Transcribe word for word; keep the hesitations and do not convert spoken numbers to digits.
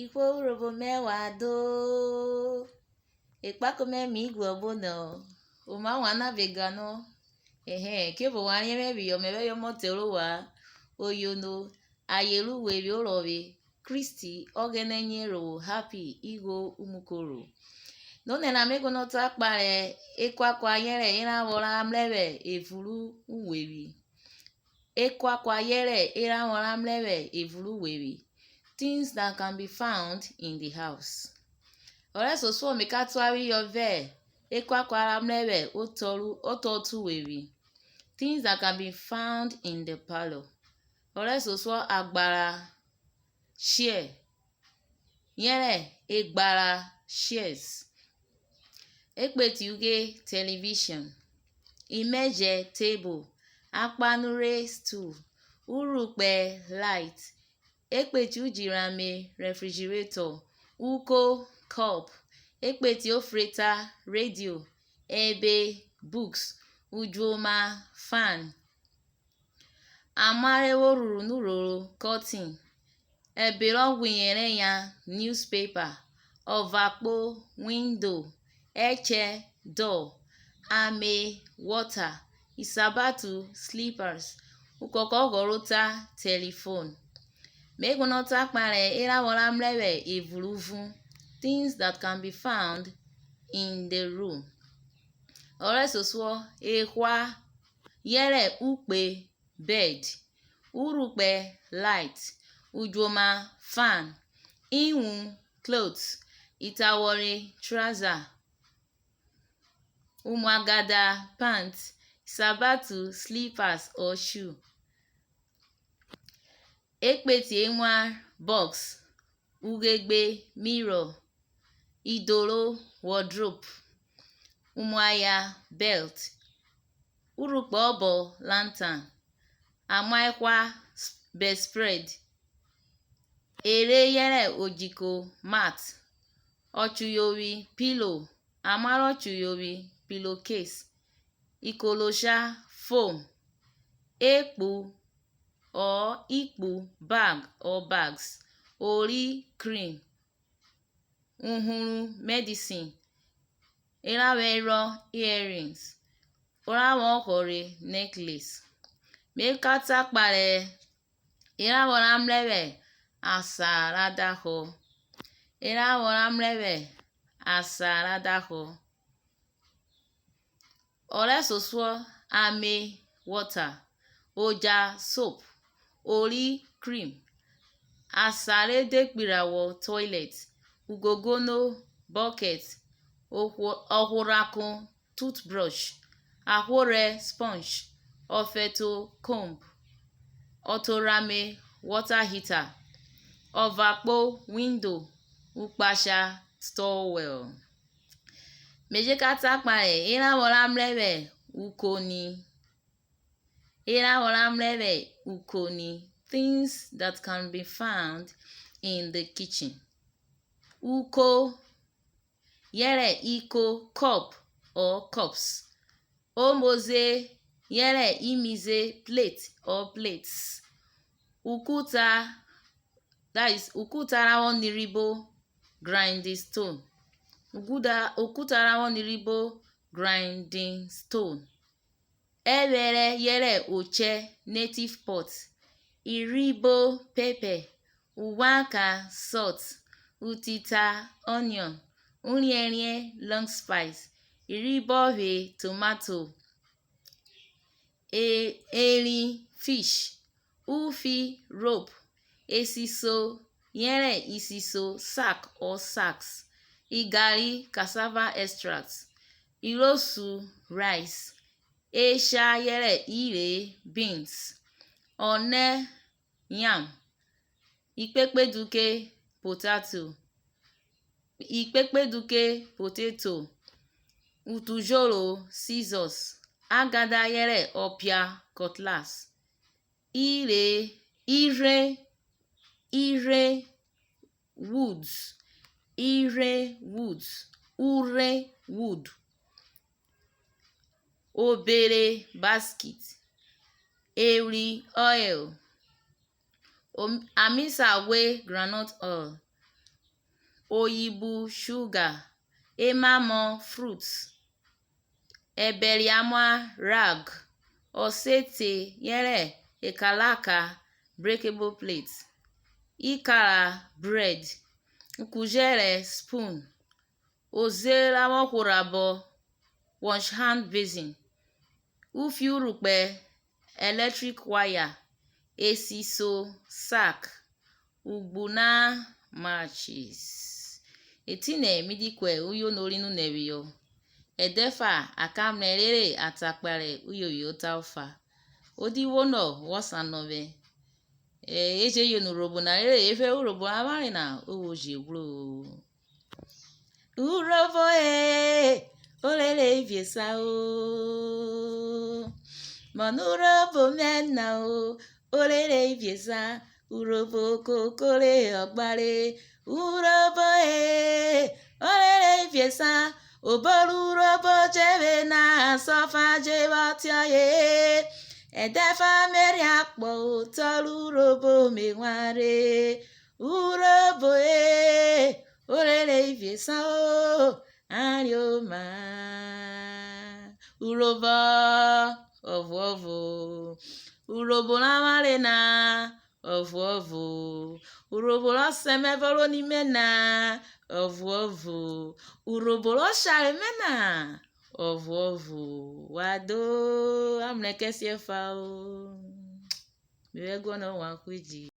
Ihwo Urhobo mẹ wa do, ekpako mẹ mi gu ọbonọ, oma wan na vwẹ ganọ. Ẹhẹn, kirobo wan riẹn mẹ phiyọ, mẹvwẹ yẹ ọmọtẹ ro wa, oyono, aye rẹ uwevwi orọvwe, Kristi Ọghẹnẹ yen ro happy igho umukoro. Nonẹna me guọnọ ta kpahen ekuakua yẹrẹ eranvwọn ra mrẹ vwẹ evun rẹ uwevwi. Ekuakua yẹrẹ eranvwọn ra mrẹ vwẹ evun rẹ uwevwi. Things that can be found in the house. Ọrẹsosuọ, me ka tuaphiyọ vẹ ekuakua ra mrẹ vwẹ otọ ru-, otọ otu uwevwi. Things that can be found in the parlour. Ọrẹsosuọ, agbara, chair, yẹrẹ egbara, chairs. Ekpeti ughe, television. Imẹjẹ, table. Akpanurhe, stool. Urhukpẹ, light. Ekpeti ujirame, refrigerator. Uko, cup. Ekpeti ofreta, radio. Ẹbe, books. Ujuoma, fan. Ama re vwo rhurhu nurhoro, curtain. Ẹbe rọ ghwiyẹnrẹ yan, newspaper. Ọvakpo, window. Ẹchẹ, door. Ame, water. Isabatu, slippers. Ukọkọ ọghọ rẹ ota, telephone. Me guọnọ ta kpahen eranvwọn ra mrẹ vwẹ evun rẹ uvun. Things that can be found in the room. Ọrẹsosuọ, ehwa yẹrẹ ukpe, bed. Urhukpẹ, light. Ujuoma, fan. Iwun, cloth. Itawọrhe, trouser. Umuagada, pant. Isabatu, slippers or shoe. Ekpeti emwa, box. Ughegbe, mirror. Idoro, wardrobe. Umuaya, belt. Urhukpẹ ọbọ, lantern. Ama ehwa, s-, bedspread. Erhe yẹrẹ odjiko, mat. Ọchuyovwi, pillow. Ama rẹ ọchuyovwi, pillowcase. Ikolosha, foam. Ekpu or ikpu, bag or bags. Ori, cream. Uhunrhu, medicine. Eranvwọn erhọ, earrings. Orọnvwọn ọhọre, necklace. Me ka ta kpahen eranvwọn ra mrẹ vwẹ asan ra dahọ. Eranvwọn ra mrẹ vwẹ asan ra dahọ. Ọrẹsosuọ, ame, water. Oja, soap. Ori, cream. Asan re de kpiravwọ, toilet. Ugogono, bucket. Ohwo-, ọhworhakon, toothbrush. Ahworhẹ, sponge. Ọfẹto, comb. Ọtorame, water heater. Ọvakpo, window. Ukpasha, towel. Me je ka ta kpahen eranvwọn ra mrẹ vwẹ ukoni. Eranvwọn ra mrẹ vwẹ ukoni, things that can be found in the kitchen. Uko yẹrẹ iko, cup or cups. Omoze yẹrẹ imize, plate or plates. Ukuta, that is, ukuta ra vwọ niribo, grinding stone. Ukuta, ukuta ra vwọ niribo, grinding stone. Ẹvwẹrẹ yẹrẹ ochẹ, native pot. Irhibo, pepper. Uwanka, salt. Utita, onion. Uriẹnriẹn, long spice. Irhibọvwe, tomato. E-, erin, fish. Ufi, rope. Esiso yẹrẹ isiso, sack or sacks. Igari, cassava extract. Irosu, rice. Esha yẹrẹ irhe, beans. Ọnẹ, yam. Ikpekpeduke, potato. Ikpekpeduke, potato. Utujoro, scissors. Agada yẹrẹ ọpia, cutlass. Irhe, irhe, irhe, woods. Irhe, woods. Urhe, wood. Obere, basket. Ewri, oil. Om-, amisa hwe, groundnut oil. oyibo, sugar, emamọ, fruit, ẹbẹre amwa, rag, ọsete yẹrẹ ekalaka, breakable plate, ikara, bread, ukujẹrẹ, spoon, oze ra vwọ hworhabọ, wash hand basin, ufiurhukpẹ, electric wire, esiso, sack, ugbuna, matches. Etinẹ mi di kuẹ uyono ri nonẹ phiyọ. Ẹdẹfa a ka mrẹ rere a ta kpahe uyovwinrota ọfa. O di vwo nọ wọ sa nọ vwẹ, e, e je yono Urhobo na, rere e vẹ Urhobo ra vwanre na, o vwo je ghwro-o. Urhobo e, orere ivie sa o. Mọnẹ Urhobo mẹ na o, orere ivie sa, Urhobo koko re ọgbare. Urhobo e, orere ivie sa, obo rẹ Urhobo je vwe na, asọfa je vwẹ ọtiọye. Ẹdẹfa me rhe akpọ otọ rẹ Urhobo me wanre. Urhobo e, orere ivie sa o, arioma. Urhobo ọvuọvo, Urhobo rẹ avwanre na ọvuọvo, Urhobo rẹ ọsẹ mẹ vẹ oni mẹ na ọvuọvo, Urhobo rẹ ọshare mẹ na ọvuọvo. Wa do, a mrẹ kẹ siẹfa o. Me vwẹ ẹguọnọ wan hwe ji.